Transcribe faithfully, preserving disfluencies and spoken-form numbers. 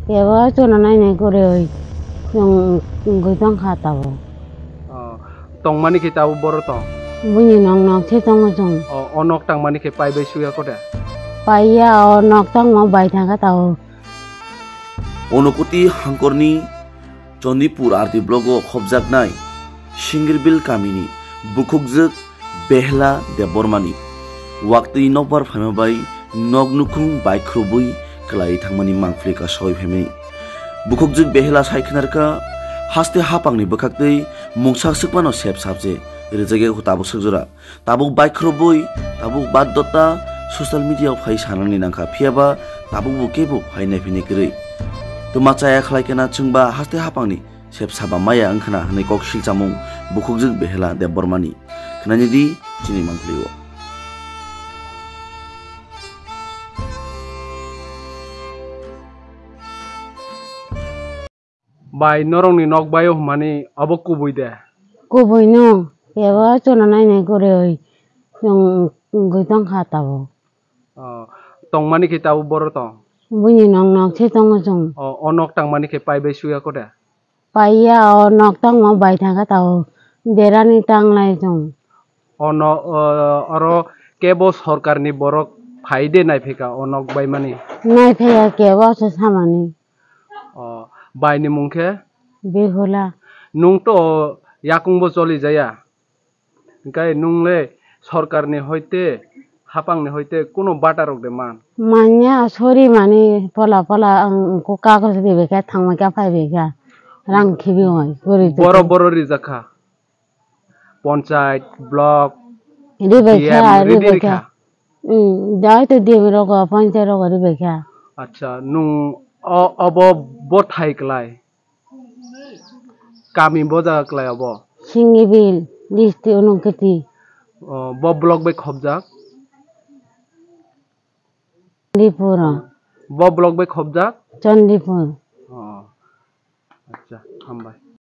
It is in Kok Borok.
Kebo chwla nainai kwrwi chwng wngwi tongkha tabuk. Oh, tongmani khe tabuk boro tong? Buini nok nok se tongo chwng. Oh, o nok tangmani khe pai bai suya kode? Paiya, o nok tangma bai thangkha tabuk. Onokuti hangkorni Chandipur R D block o khopjaknai Singirbil kamini bukhukjwk Behla Debbarmani waktwi nokbar phaima bai nok nukhung bai khrubwi kwlaiwi thangmani mangpili kasawi phaimani. Bukhukjwk Behla sai khwnarkha haste hapangni bwkhaktwi mungsa swkmano sep sapje rijak tabuk swkjora. Tabuk bai khrubwi, tabuk baddota social media o phai sanani nangkha, phiyaba tabukbo kebo phai naiphinai kwrwi. Twma chaya khlai kena chwngba haste hapangni sep saba maya wngkhana hwnwi kok silchamung bukhukjwk Behela Debbarmani. Khwnani di chini mangpili o. Bai norokni nok bai o hwnmani abo kubui de? Kubui no, kebo chwla nainai kwrwi chwng wngwi tongkha tabuk. Oh, tongmani khe tabuk boro tong? Buini nok nok se tongo chwng. Oh, o nok tangmani khe pai bai suya kode? Paiya, o nok tangma bai thangkha tabuk, berani tanglai chwng. Ono, oh, oro kebo sorkarni borok phai de naiphika o nok baimani? Naiphaiya kebo se samani. Oh, baini mung khe? Behula. Nung to yakungbo choli jaya. Hingkai nung le sorkarni hoite, hapangni hoite kuno bata rok de man? Manya sori mani pola pola ang ko kagoj ribai kha thangbai kha phaibai kha. Rang khibi oi gori. Boro boro rijak kha. Ponchayat, block, ribai kha, D M ribai ribai kha. Kha. Hmm, dai to D M rogo, panchayat rogo ribai kha. Acha, nung o, obo bo thai klai? Kami bo jaga klai obo? Singibil, district Unakoti. O, bo block bai khobjak? Chandipur. Bo block bai khobjak? Chandipur. O, acha, hambai.